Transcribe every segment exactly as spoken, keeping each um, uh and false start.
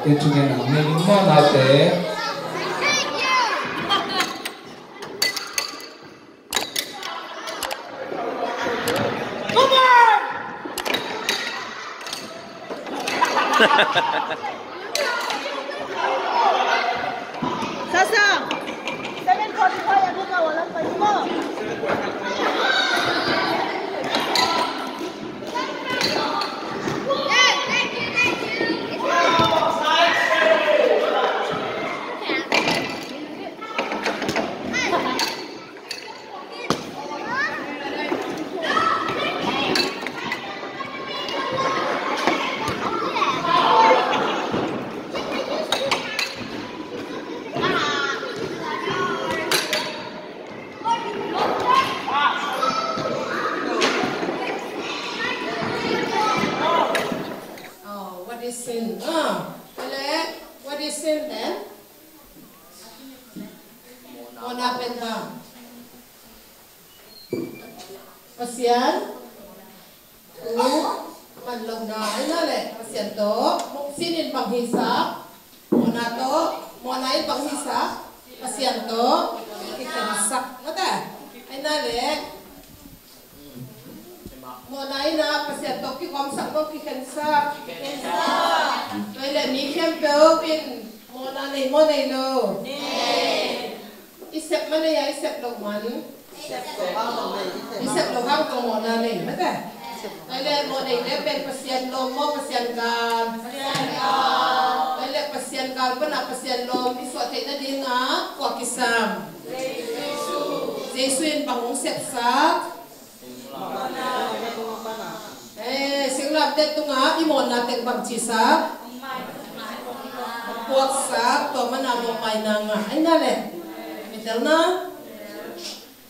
Thungen a, mei ling maw naute. Sasa, seven forty-five a ding a walan pai ni maw. Oh, what is sin? Ah, what is sin then? Mawhna pen bang? Pasian thu man lohna, ahi na leh Pasian tawh, sin in bang hisa, mawhna tawh, mawhna in bang hisa, Pasian tawh kikhensak, mate, ahi na leh mawhna in ah Pasian tawh kigawmsak maw, kikhensak? Kikhensak. Tua hi leh mi khempeuh in mawhna nei maw, nei lo? Nei. I sep man nei a, i sep loh man? I sep loh hang tawh mawhna nei, mate. Tua hi leh mawh nei leh pen Pasian lawm maw, Pasian gal? Pasian gal. Tua hi leh Pasian gal pan a Pasian lawm i suah theih nading a kua kisam? Jesu. Jesu in bang hong sepsak? Eh, singlamteh tungah i mawhna teng bang ci sak? Puaksak, tua man a mawhmaina ngah, ahi na leh. Mitelna.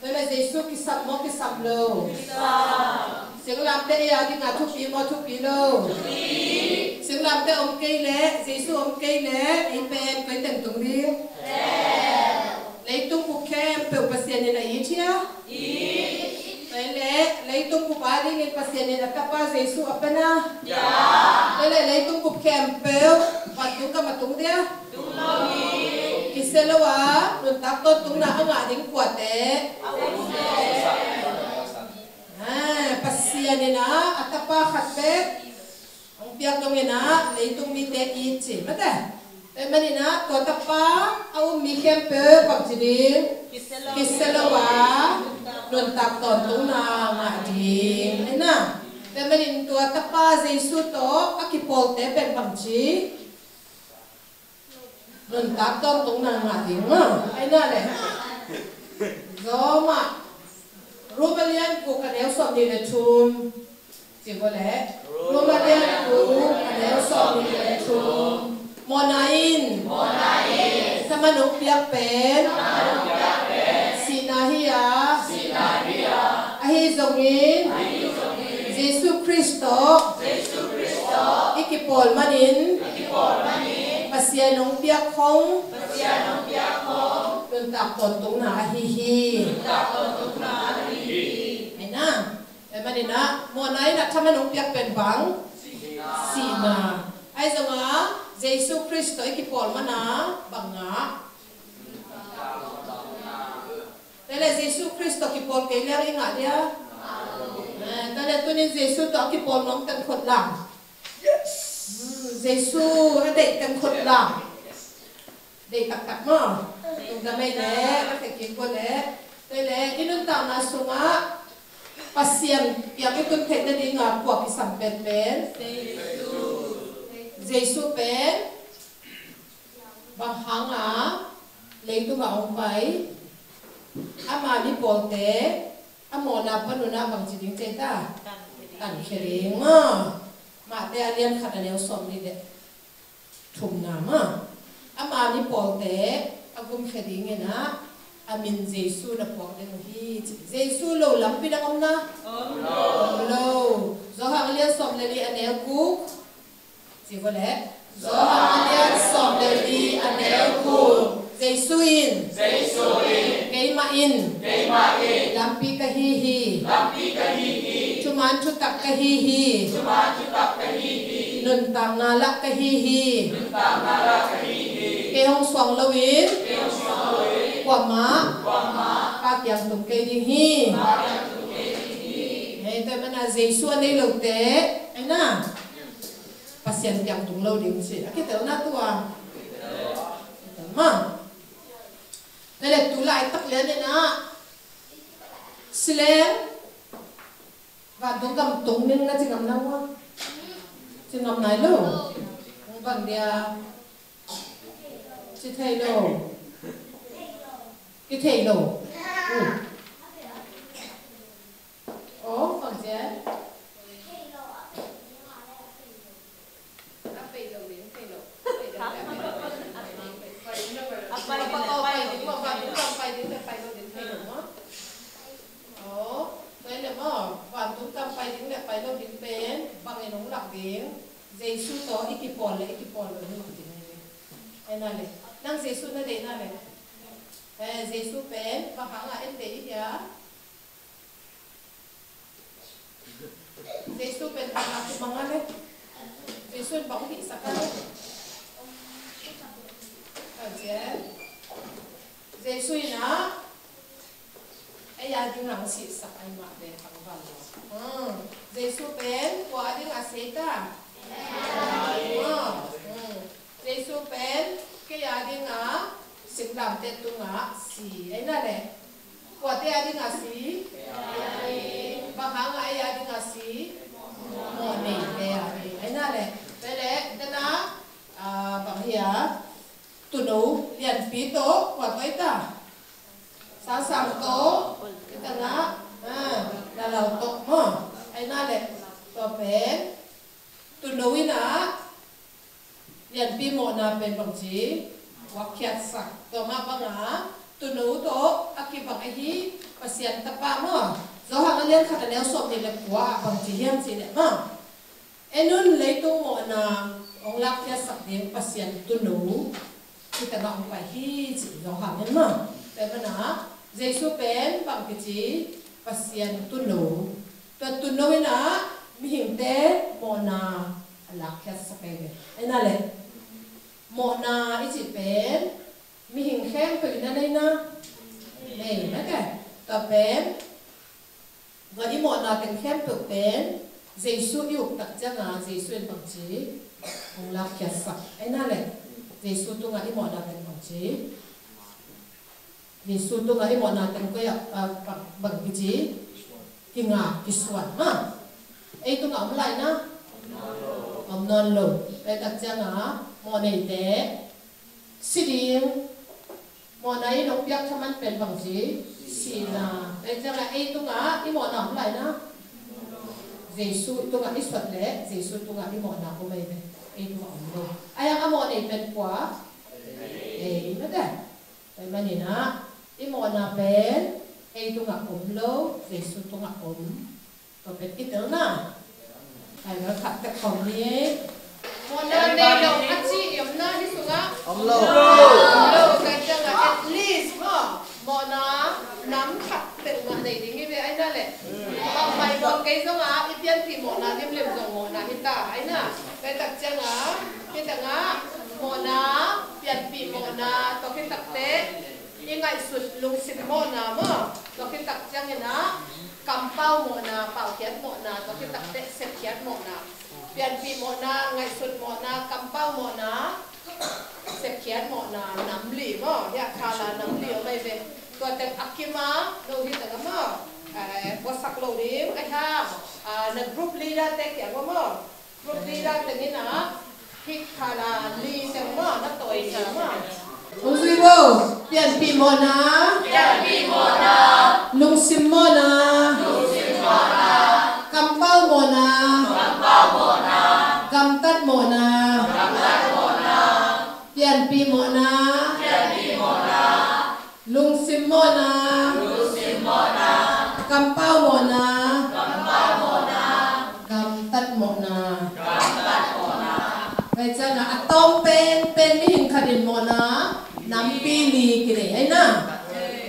Tua leh Jesu kisam maw, kisam lo? Kisam. Singlamteh ei a dingah thupi maw, thupi lo? Thupi. Singlamteh om kei leh, Jesu om kei leh, ei pen koi teng tung ding? Leitung bup khempeuh Pasian in a it hia? It. Tua hi leh leitung bup a dingin Pasian in a tapa Jesu a pan a? Ya. Tua hi leh leitung bup khempeuh vantung gam a tung dia? Tung lo hi. Kisia lo a nuntak tawntungna a ngah ding kuate? Ah, Pasian in a, a tapa khat bek hong piak dongin ah leitung mite it ci, mate. Tua ahih manin ah tua tapa a um mi khempeuh bang ci ding? Kisia lo a nuntak tawntungna ngah ding, ahi na. Tua ahih manin tua tapa Jesu tawh a kipawlte pen bang ci? Nuntak tawntungna ngah ding maw, ahi na leh. Rom ah, Rom a lian guk a neu sawmnih le thum. Ci vo leh. Rom a lian guk a neu sawmnih le thum. Mawhna in, mawhna in thaman hong piak pen, thaman hong piak pen sihna hi a, sihna hi a. Ahi zongin, ahi zongin Jesu Khrist tawh, Jesu Khrist tawh i kipawl manin, i kipawl manin Pasian hong piak khong, Pasian hong piak khong nuntak tawntungna ahi hi. Nuntak tawntungna ahi hi. Ahi na. Tua ahih manin ah mawhna in ah thaman hong piak pen bang? Sihna. Ahi zongin ah Jesu Khrist tawh i kipawl man a bang ngah? Tua leh Jesu Khrist tawh kipawl kei leng i ngah dia? Eh, tua leh tunin Jesu tawh a kipawl nuam teng khut lam. Hmm, Jesu a deih teng khut lam. Deih taktak maw? Lungdam ei leh, ka theih kik ua leh. Tua leh i nuntakna sungah Pasian piak i tun theih nading a kua kisam penpen? Jesu pen. Bang hang a leitungah hong pai, ama mipawlte a mawhna pan un ah bang ci ding ci ta? Tankhia ding maw. Mate a lian khat a neu sawmnih le thumna maw. Ama mipawlte a gumkhia dingin ah a min Jesu na phuak ding uh hi ci. Jesu lo lampi dang om na? Om lo. Om lo. Johan a lian sawm le li a neu guk. Ci vo leh. Johan a lian sawm le li a neu guk. Jesu in, Jesu in, keimah in, keimah in lampi ka hi hi. Lampi ka hi hi. Thuman thutak ka hi hi. Thuman thutak ka hi hi. Nuntakna lah ka hi hi. Kei hong suang loin kuamah Pa kiang tung kei ding hi. Hei, tua mana Jesu a nei lote, ei na, Pasian kiang tung lo ding ci a kitelna tua. Ma. Tua leh tu laitak lian in ah, sileng, vantung gam tung ning na ci ngam na ua? Ci ngam nai lo. Hong bang dia. Ci thei lo. Ki thei lo. Hmm. Oh, bang cia. A pei lo ding, pei lo. A pei lo ding, pei lo ding, pei lo ding, pei lo maw? Aw, tua hi leh maw, vantung gam pai ding leh pai lo ding pen bangin hong lak ding? Jesu tawh i kipawl leh i kipawl lo hong lak ding hi. Ei na leh, nang Jesu na deih na leh, eh, Jesu pen bang hangah en deih i hia? Jesu pen bang a kimang a le? Jesu in bang hihsak a le? Ka cian. Jesu in ah ei a ding hong sihsak a, ei mah pen hong val lo. Hmm. Jesu pen kua a ding a si ta? Hmm. Hmm. Jesu pen kei a ding a singlamteh tungah si, ei na le? Kuate a ding a si? Bang hangah ei a ding a si? Mawhneite a ding, ei na le? Tua leh, tua na, ah, bang hi a? Tuuno lianpi tawh kua tawh ei ta? Sangsang tawh, ei ta na, ah, Laalal tawh maw? Ei na le? Tua pen tuuno in ah lianpi mawhna pen bangci, wakhiatsak. Tua mah bangah tuuno tawh a kibang ahi Pasian Tapa maw? Johan a lian khat a neu sawmnih le kua ah bangci hiam cih leh maw, en un, leitung mawhna hong lakkhiatsak ding Pasian tuuno hi tangah hong pai hi ci Johan in maw? Tua hi mana Jesu pen bang kici? Pasian tuuno. Tua tuuno in ah mihingte mawhna a lakkhiatsak ei ve. Ei na le? Mawhna i cih pen mihing khempeuh in a nei na? Nei na ke. Tua pen tua i mawhna teng khempeuh pen Jesu i uk tak ciangah Jesu in bangci hong lakkhiatsak, ei na le? Jesu tungah i mawhna teng bangci, Jesu tungah i mawhna teng koi ah, ah, bang, bang kici? Kinga, kisuan, ha? Ei tungah om lai na? Om nawn lo. Tua tak ciangah mawhneite si ding. Mawhna in hong piak thaman pen bangci? Sihna. Tua ciangah ei tungah i mawhna om lai na? Jesu tungah i suat leh Jesu tungah i mawhna om ei ve. Ei tungah om lo. Ahi hang a mawhnei pen kua? Ei mah teh. Tua ahih manin ah i mawhna pen ei tungah om lo, Jesu tungah om. Tua pen i tel na. Ai, mawhna khat tek khawm ni. Mawhna nei lo a ci i om na hih sungah? Om lo. Om lo. Tua ciangah at least maw, mawhna nam khat peuhmah nei ding hi ve, ei na le? Bangmah i bawl kei zongah i pianpih mawhna limlim zong mawhna hi ta, ei na? Tua tak ciangah, hih tangah mawhna, pianpih mawhna, tua khit tak teh i ngaihsut lungsim mawhna maw, tua khit tak ciangin ah kampau mawhna, paukhiat mawhna, tua khit tak teh sepkhiat mawhna. Pianpih mawhna, ngaihsut mawhna, kampau mawhna, sepkhiat mawhna, nam li maw, hih a khala nam li om ei ve. Tua teng a kim a, no hih tangah maw, eh, puaksak lo ding, ahi hang, ah, na group leader te kiang maw, group leader teng in ah, hih khala li teng maw, na tawi ding maw. Hong zui vo. Pianpih mawhna. Pianpih mawhna. Lungsim mawhna. Lungsim mawhna. Kampau mawhna. Kampau mawhna. Gamtat mawhna. Gamtat mawhna. Pianpih mawhna. Pianpih mawhna. Lungsim mawhna. Lungsim mawhna. Kampau mawhna. Kampau mawhna. Gamtat mawhna. Gamtat mawhna. Tua ciangah a tawm penpen mihing khat in mawhna nampi li kinei, ei na?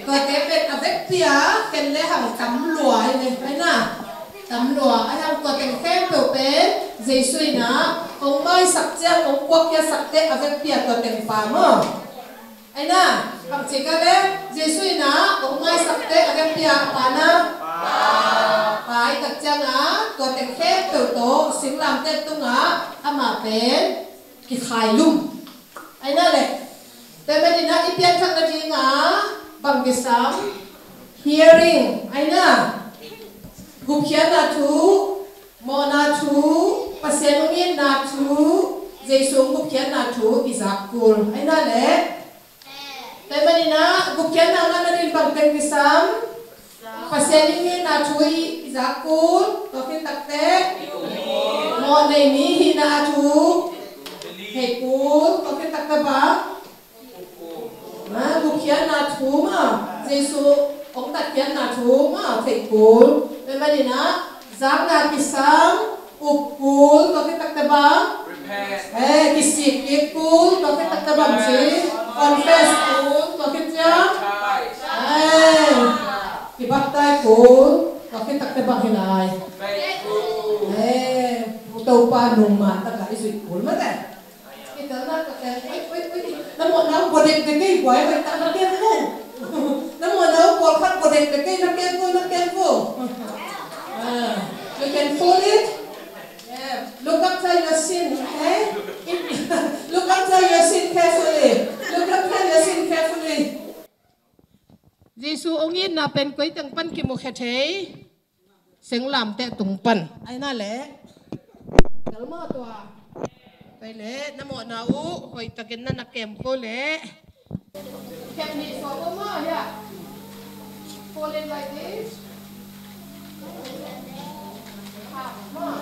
Tuate pen a vekpi a khen lehang tam lua hi ve, ei na? Tam lua. Ahi hang tua teng khempeuh pen Jesu in ah Hong maisak ciang hong puakkhiatsak teh a vekpi-a tua teng pa maw? Aina, bangci ka le, Jesu in ah hong maisak teh a vekpi-a a pa na? Pa i tak ciangah tua teng khempeuh tawh singlamteh tungah amah pen kikhailum. Aina le, tua manin ah i pianthak nadingah bang kisam? Hearing, aina, gupkhiatna thu, mawhna thu, Pasian hong itna thu, Jesu hong gupkhiatna thu i zak kul. Aina le, tua manin ah gupkhiatna ngahna ding bang teng kisam? Pasian hong itna thu i zak kul. Tua khit tak teh mawh nei mi hihna thu thei kul. Tua khit tak teh bang? Ah, gupkhiatna thu maw, Jesu hong tatkhiatna thu maw, theih kul. Tua manin ah zakna kisam, up kul. Tua khit tak teh bang? Eh, kisik kik kul. Tua khit tak teh bang ci? Confess kul. Tua khit ciang? Eh, kibaptize kul. Tua khit tak teh bang hi lai? Eh, Topa nungma takah i zuih kul mah teh. Ui, ui, ui, na mawhna uh bua dekdek kei, buai hoih tak na kem vo. Na mawhna uh pawlkhat bua dekdek kei, na kem vo, na kem vo. Ah, you can fold it. Yeah. Look after your sin, okay? Look after your sin carefully. Look after your sin carefully. Jesu hong itna pen koi teng pan kimukhia thei? Singlamteh tung pan. Aina le, kalma tua. Pai le, na mawhna uh hoihtakin na na kem kul le. Kem ni so ko ma ya. Fold it like this. Half ma.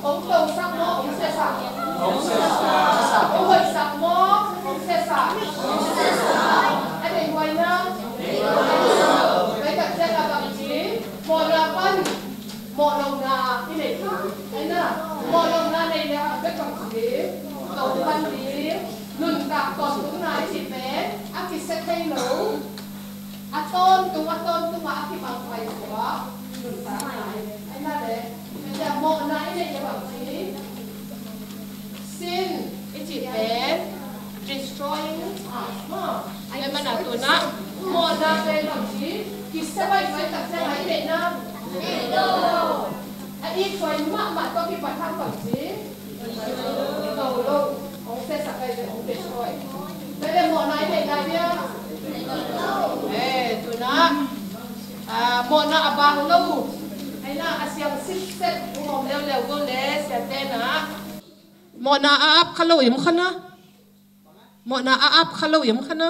Hong tosak maw, hong siasak? Hong hoihsak maw, hong siasak? A deih huaina. Pai tak ciang a bang ci? Mawhna pan mawh lohna i neih hi. Aina, mawh lohna neih le a bek bang ci? Tawh pan ding, nuntak tawntungna i cih pen a kisia thei lo. A tawntung, a tawntung a, a kibang pai suak. Nuntakna. Aina le, mawhna i neih le bang ci? Sin i cih pen destroying us maw. Aina, mawhna pen bang ci? Kisia baih baih tak ciang a i neihna. A ihthuai mahmah tawh kipat hang bang ci? Lo lo. Hong siasak ai ve, hong destroy. Tua leh mawhna i neih lai dia? Eh, tu-in ah, ah, mawhna a bang lo. Aina, a siang sitset, um om leuleu go le, siate na. Mawhna a ap kha lo i om kha na. Mawhna a ap kha lo i om kha na.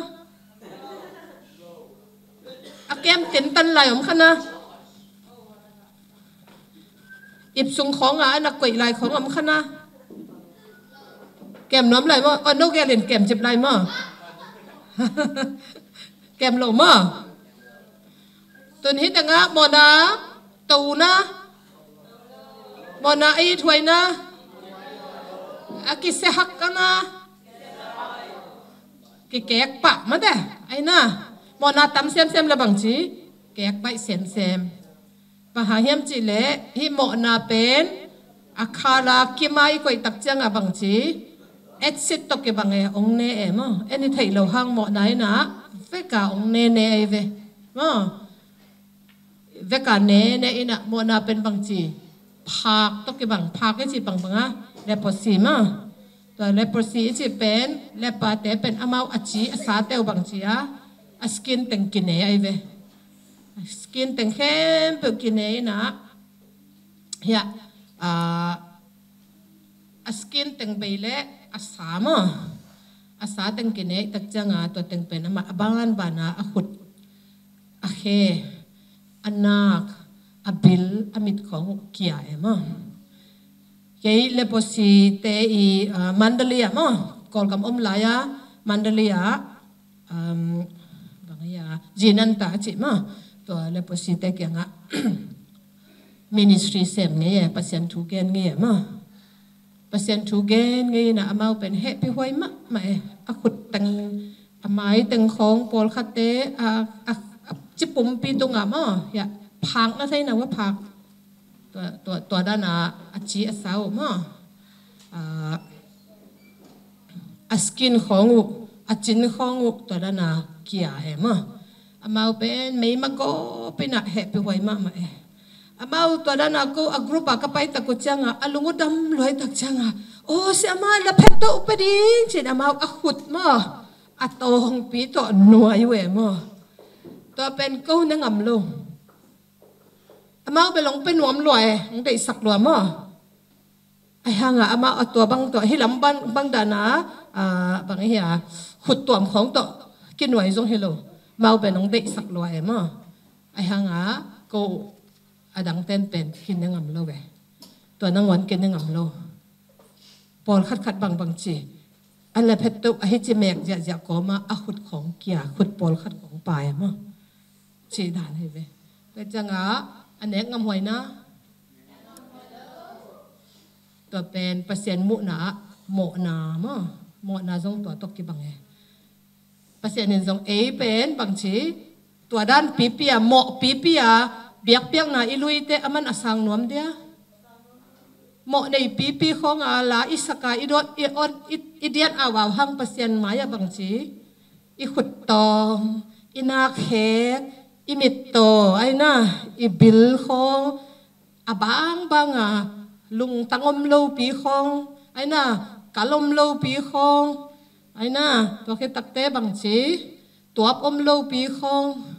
A kem tentan lai om kha na. Ip sung khawng a, a na koih lai khawng om kha na. Kem nuam lai maw? Aw, no gel in kem cip lai maw? Kem lo maw? Tun hi tengah mawhna tona, mawhna a ihthuaina, a kisia hak kha na. Kikek pah mate. Aina, mawhna tam semsem le bang ci? Kek paih semsem. Bang hang hiam cih leh hih mawhna pen a khala kim a i koih tak ciang a bang ci? Acid tawh kibang e, hong ne e maw. En i theih loh hang mawhna in ah vek a hong ne ne ei ve maw. Vek a ne ne in ah mawhna pen bang ci? Phak tawh kibang, phak i cih bangbang a, leprosy maw. Tua leprosy i cih pen, lepra te pen amau a ci a sate uh bang ci a, a skin teng kine ei ve. A skin teng khempeuh kine in ah, hiah, ah, a skin teng bei leh a sa maw. A sa teng kinek tak cianga tua teng pen amah a banbana a khut, a khe, a nak, a bil, a mit khawng uh kia e maw. Kei leprosy te i, ah, Mandalay ah maw, Kawlgam om lai-a Mandalay ah, um, bang hi a, Jinanta a cih maw, tua leprosy te kiangah ministry sem ngei e, Pasian thu gen ngei e maw. Pasian thu gen ngei inah amau pen hehpih huai mahmah e. A khut teng, a mai teng khawng pawlkhatte a, a, a cipumpi tungah maw, hiah phak na thei na va phak. Tua, tua, tua dana a ci a sa uh maw, a, a skin khawng uh, a cin khawng uh, tua dana kia e maw. Amau pen meima gawp inah hehpih huai mahmah e. Amau tua dana ko a group a ka pai tak uh cianga a lung uh dam luai tak cianga, "Aw, si ama, la phet tawh upa ding," cin amau a khut maw, a tawngpi tawh nuai uh e maw. Tua pen ko ne ngam lo. Amau bel hong pe nuam lua e, hong deihsak lua maw. Ahi hanga amau a tua bang tawh, hih lam bang, bang dana, ah, bang hi a, khut tuam khawng tawh kinuai zong hi lo. Amau bel hong deihsak lua e maw. Ahi hanga ko a dang ten pen kin ne ngam lo e. Tua nangawn kin ne ngam lo. Pawlkhat khat bangbang ci, a la phet tawh ahi ci mek ziahziah kawma a khut khawng kia, khut pawlkhat khawng pai maw. Cih dan hi ve. Tua cianga a nek ngam huai na. Tua pen Pasian muhna ah mawhna maw. Mawhna zong tua tawh kibang e. Pasian in zong ei pen bangci, tua dan pipi a, mawh pipi a, biakpiakna i luite a man a sang nuam dia. Mawh nei pipi khawnga la i saka i dot, i on, i, i diat a vau hang Pasian mai-ah bangci, i khut tawng, i nak khek, i mit taw, aina, i bil khawng, a bangbanga lungtang om lopi khawng, aina, kal om lopi khawng, aina, tua khit takte bangci, tuap om lopi khawng,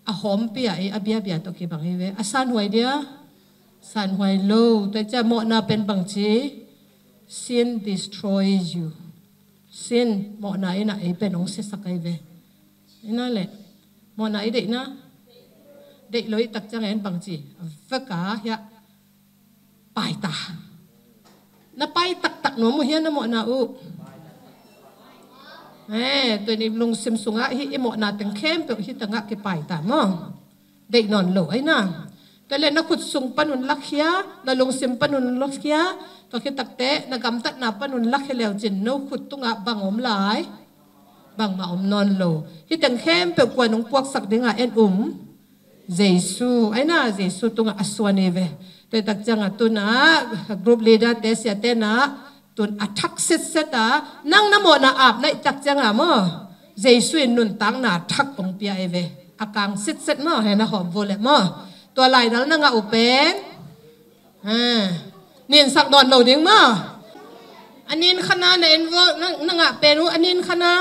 a hawmpi a, a biabia tawh kibang hi ve. A sanhuai dia, sanhuai lo. Tua cia mawhna pen bangci, sin destroys you. Sin, mawhna ina ei pen hong siasak ahi ve. Ina le, mawhna i deihna, deih lo i tak ciang en bangci, a veka hiah paita. Na pai taktak nuam uh hian na mawhna uh. Eh, tua i lungsim sungah hih i mawhna teng khempeuh hih tengah kipaita maw. Deih nawn lo aina. Tua le na khut sung panun lakkhia, na lungsim panun lakkhia, tua khit takte na gamtatna panun lakkhia leucin no khut tungah bang om lai. Bangmah om nawn lo. Hih teng khempeuh kua nong puaksak dingah en um. Jesu, aina Jesu tungah a suan hi ve. Tua tak ciangah tunah group leader te siate nah tun a thak sitset a, nang na mawhna apna i tak ciangah maw, Jesu in nuntakna thak kong pia hi ve. A kang sitset maw, hena hawm vo le maw. Tua laidal na ngah uh pen Ha. Ninsak nawn lo ding maw. A nin khana na en vo, na, na ngah pen uh a nin khana.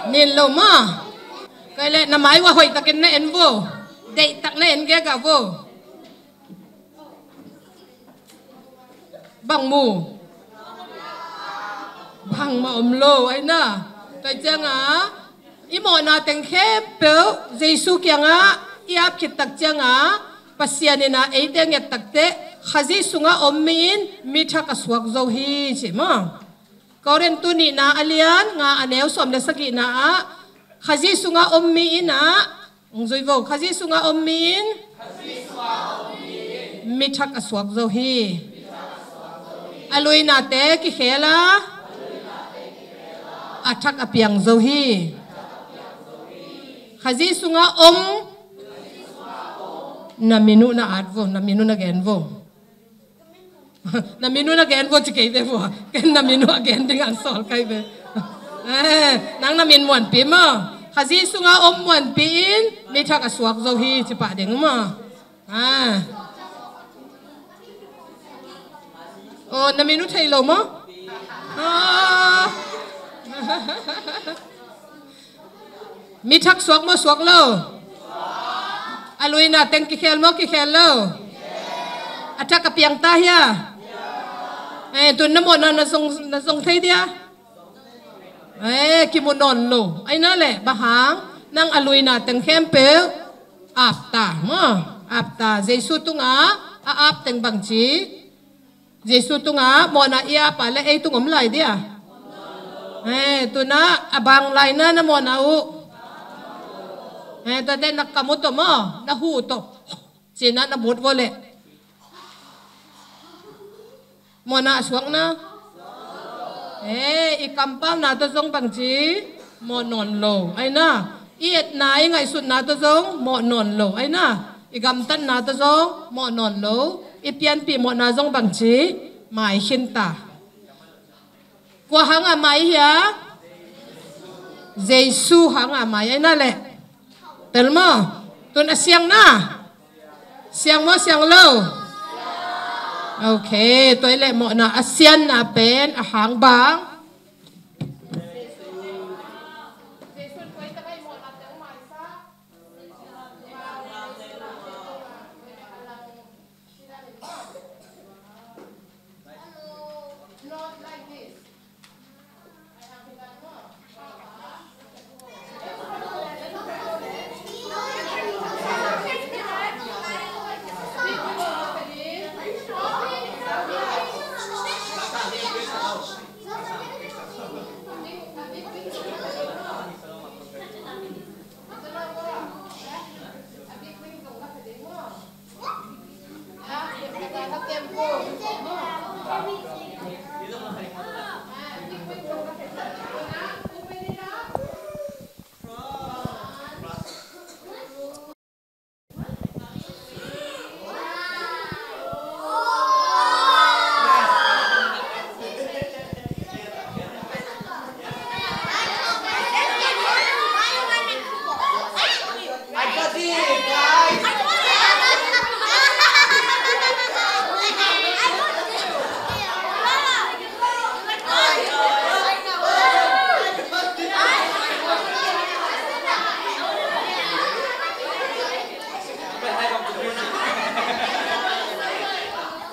Nin lo maw. Kai le na mai uh a hoih takin na en vo. Deih tak na en gega vo. Bang mu. Bangmah om lo aina. Tua ciangah i mawhna teng khempeuh Jesu kiangah i ap khit tak ciangah Pasian inah eite nget takte Khazih sungah om mi in mi thak a suak zo hi ci maw. Korintu nihna a lian nga a neu sawm le sagihna ah Khazih sungah om mi inah, hong zui vo, Khazih sungah om mi in mi thak a suak zo hi. A luinate kikhel a, a thak a piang zo hi. Khazih sungah om, na min uh na at vo, na min uh na gen vo. Na min uh na gen vo ci kei ve vo. Ken na min uh a gen ding an sawl kai ve. Eh, nang na min Muanpi maw. Khazih sungah om Muanpi in mi thak a suak zo hi ci pah ding maw. Ah. Oh, na min uh thei lo maw? Ah. Mi thak suak maw, suak lo? A luina teng kikhel maw, kikhel lo? A thak a piang ta hia? Eh, tun na mawhna na zong, na zong thei dia? Eh, kimu nawn lo. Aina le, bang hang, nang a luina teng khempeuh apta maw? Apta. Jesu tungah a ap teng bangci? Jesu tungah mawhna i ap a le ei tung om lai dia? Eh, tuna a bang laina na mawhna uh? Eh, tate na kam uh tawh maw? Na hu tawh. Cina na but vo le. Mawhna a suakna. Eh, i kampauna tawh zong bangci? Mawh nawn lo. Aina, i etna, i ngaihsutna tawh zong mawh nawn lo. Aina, i gamtatna tawh zong mawh nawn lo. I pianpih mawhna zong bangci? Mai khinta. Kua hanga mai hia? Jesu hanga mai. Aina le. Tel maw? Tun a siang na. Siang maw, siang lo? Ok, tua i le mawhna a sianna pen a hang bang?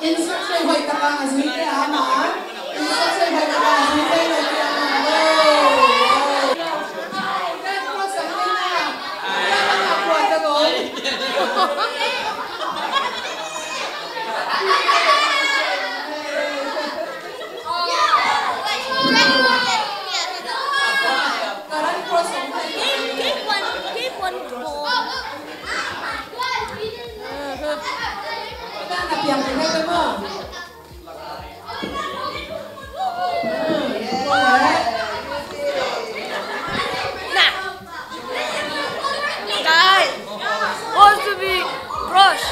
Instruction hoih takin a zui te ama. Instruction hoih takin a zui te ama. Guys, wants to be brush.